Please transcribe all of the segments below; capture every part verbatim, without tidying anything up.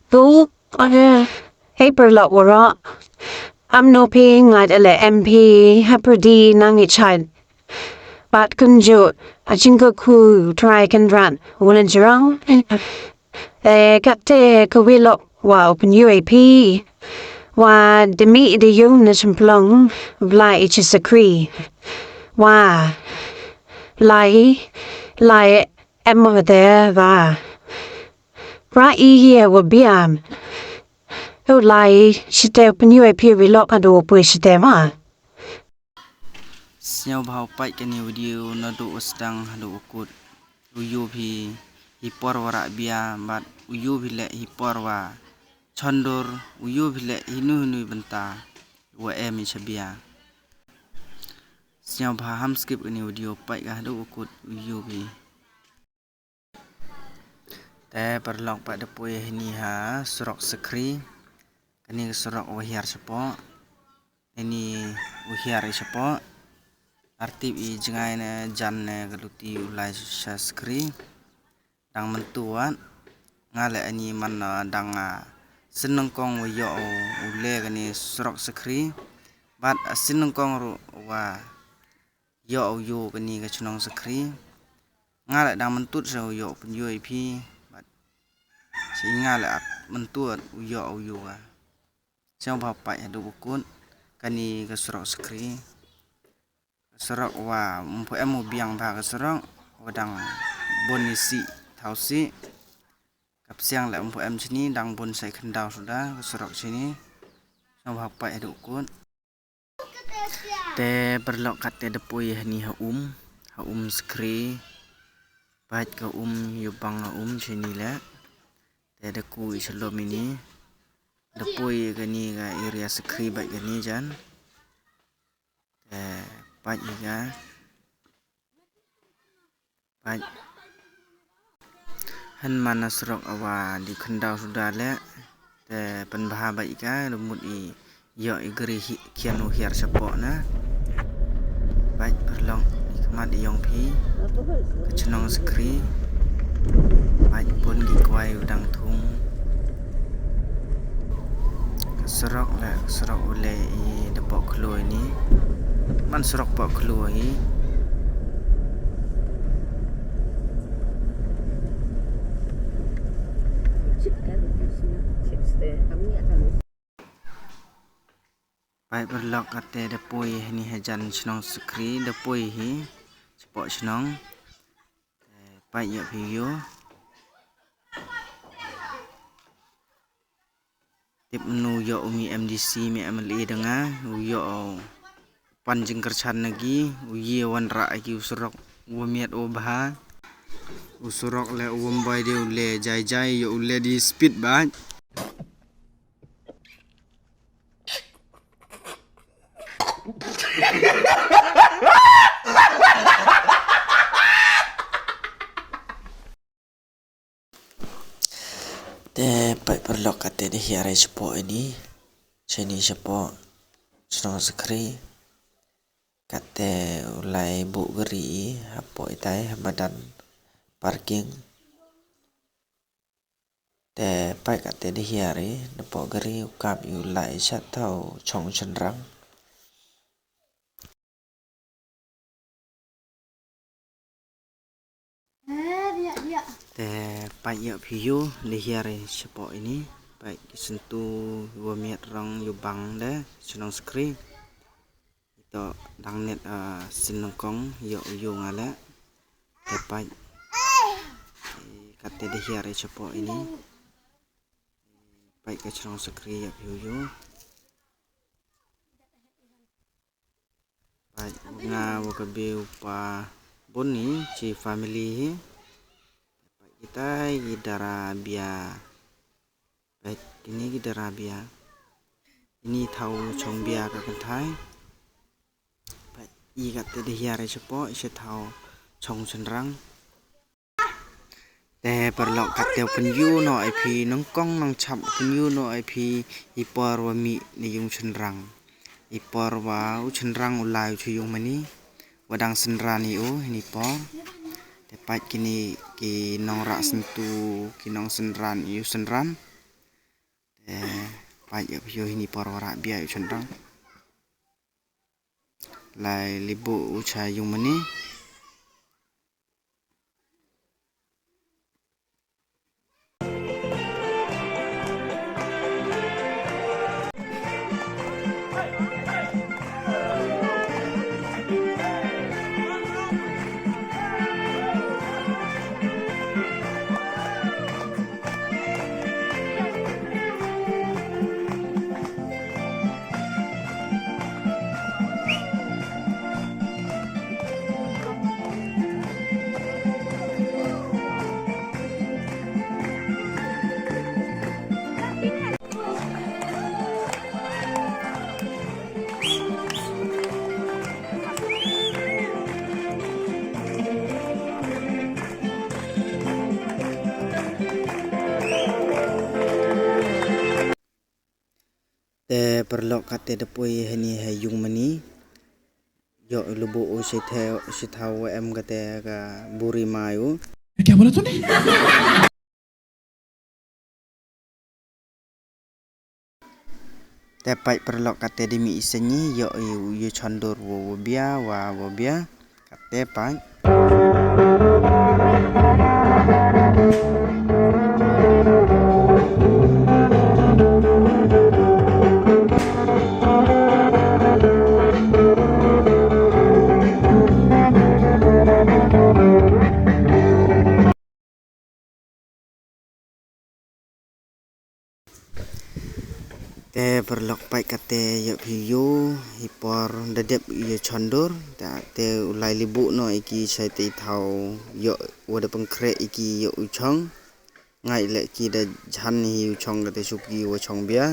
Tu, ane, hei paralok waroh. Amno phi ngeit ale em phi, hapyrdi nang i chait. Bad kumjuh, a jingkyrkhu Trai Kynrad, u la jrong. Eh, katte ka wi lok wa u pynïoh ïa phi. Wa da mih da ïung na shymplong, u la i shi shakri. Wa, lai, lai, em wa te wa. Ra i ye wa biang. U lai, shite u pynïoh ïa phi wi lok haduh u poi shite ma. Sngewbha peit kane video naduh u sdang haduh u kut. U ïoh phi hi por wa rah bia bad u ïoh phi leh hi por wa chondur, u ïoh phi leh hi nu hi nu bynta wa em i cha bia. Sngewbha ham skip kane video peit ka haduh u kut u ïoh phi. Te paralok pat da poi hini ha surok Sakri. Kane ka surok wa hiar shapoh. Ini u hiar i shapoh. Artip i jngai ne jan ne ka luti u lai sha Sakri. Dang myntu wat. Nga le ani man, ah, dang, ah, sien nyngkong wa ïoh u le kane surok Sakri. Bad, ah, sien nyngkong ruh wa ïoh u ïoh kane ka chnong Sakri. Nga le dang myntu sha u ïoh pynïoh ïa phi. Bad, shi nga le at myntu u ïoh u ïoh ka. Sngewbha peit haduh u kut kane ka surok Sakri. Ka surok wa ym pu em u biang bha ka surok wa dang bun i sih thaw sih. Ka psiang le ym pu em chini dang bun sai khyndaw suda ka surok chini. Sngewbha peit haduh u kut. Te paralok katte da poi hani ha um, ha um Sakri. Peit ka um ïa bang ha um chini le. Te da ku i shalom ini. Da poi kani ka area Sakri bad kani jan. Te peit hi ka. Peit. Hynman na surok awa di khyndaw suda le. Te pynbha bad i ka, da mut i ïoh i gri hi khian u hiar shapoh na. Peit paralok i khmat i ïong phi. Ka chnong Sakri. Peit bun ki kwai u dang thung. Ka surok le, ka surok u le i da poh khloo ini. Man surok poh khloo hi. Peit paralok katte da poi hani hajan chnong Sakri da poi hi. Shapoh chnong. Te peit ïoh phi ïoh. Tip mano u ïoh u mi M D C mi M L A da nga, u ïoh u pan jingkyrchan na ki, u ïa wanrah ki u surok, u miat u bha, u surok le u wambai de u le jai jai, ïoh u le di speed bad. Te peit paralok katte da hiar i shapoh ini, shini shapoh, chnong Sakri, katte u lai buh gari i, hapoh itai, ha madan parking. Te peit katte da hiar i, da poh gari u kap i u lai sha thaw chong shynrang. Te peit ïoh phi ïoh da hiar i shapoh ini. Peit ki syntu wa miat rong ïa bang de chnong Sakri. Ito dang net, ah, sien nyngkong ïoh u ïoh nga le. Te peit. Katte da hiar i shapoh ini. Peit ka chnong Sakri ïoh phi ïoh. Peit nga wa ka bei u pa bun ni chi family hi. Peit kitai ki dara bia. Peit kini ki dara bia. Ini thaw chong bia ka kynthai. Peit i katte da hiar i shapoh i sha thaw chong shynrang. Te paralok katte u pynïoh noh ïa phi nyngkong nang chap u pynïoh noh ïa phi i por wa mih na ïung shynrang. I por wa u shynrang u lai u cha ïung mani. Wa dang synran i u hini por. Te peit kini ki nongrah syntu ki nong synran i u synran. Te pait ïa phi ïoh hini por wa rah bia ïa u chynrang. Lai libu u cha yung mani. Te paralok, kate da poi hani ha yung mani. Ïoh lubu u shi thaw, shi thaw em kate ka buri mai u. Kya bola tune? Te pait paralok, kate da mih i seni, ïoh i u ïa chondur wa wa bia, wa wa bia. Kate pait. Te paralok, pait kate ïoh phi ïoh hi por da dep ïa chondur. Te u lai libu no iki chai te thaw ïoh wa da pengkhreh iki ïoh u chong. Ngai leh ki da jan hi u chong kate suk ki wa chong bia.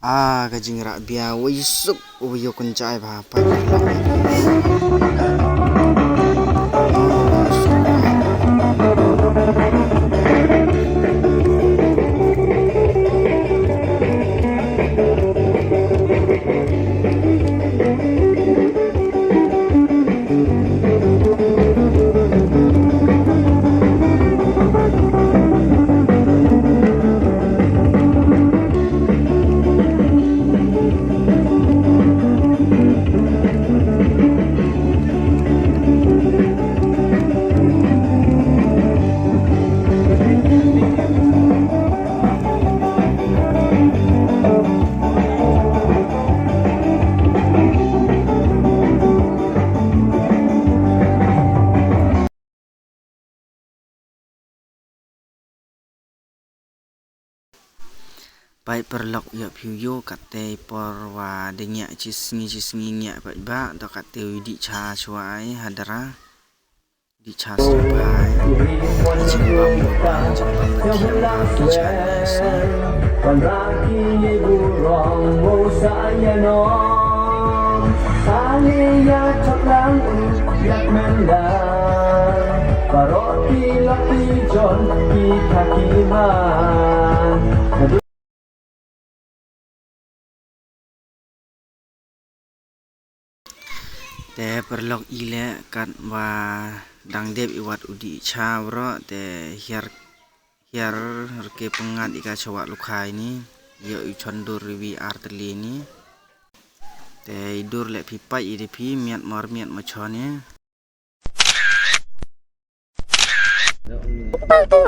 Ah, ka jingrah bia, wei suk, wei ïoh kun jai ba, pa. Pait paralok, ïoh phi ïoh kate i por wa da ngiah chi sngi chi sngi ngiah pait ba, to kate u dih cha chwa ai hadara. Dih cha sngewbha ai. Jingbam ba, jingbam ba thiang ba, dih cha ngiah sngewbha. Te paralok, i leh katba dang dep i wat u dih cha bro, te hiar, hiar rke pyngngad i ka chawah lukhai ni, ïoh i chondur ri wi ar tylli ni. Te i dur leh phi pait i de phi miat mar miat ma chon ya. Ba tu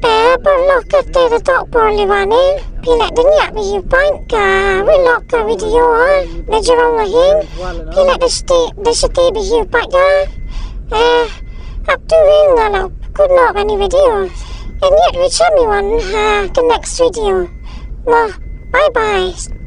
pe ba lok ka te da tok por li wani. Phi leh da nyak bi hiu pait ka wi lok ka video ah. Na jerong la hin. Phi leh da shati da shati bi hiu pait ka. Eh, up to wi nga lok kut lok ani video. And yet we chami wan ha ka next video. Ma, bye bye.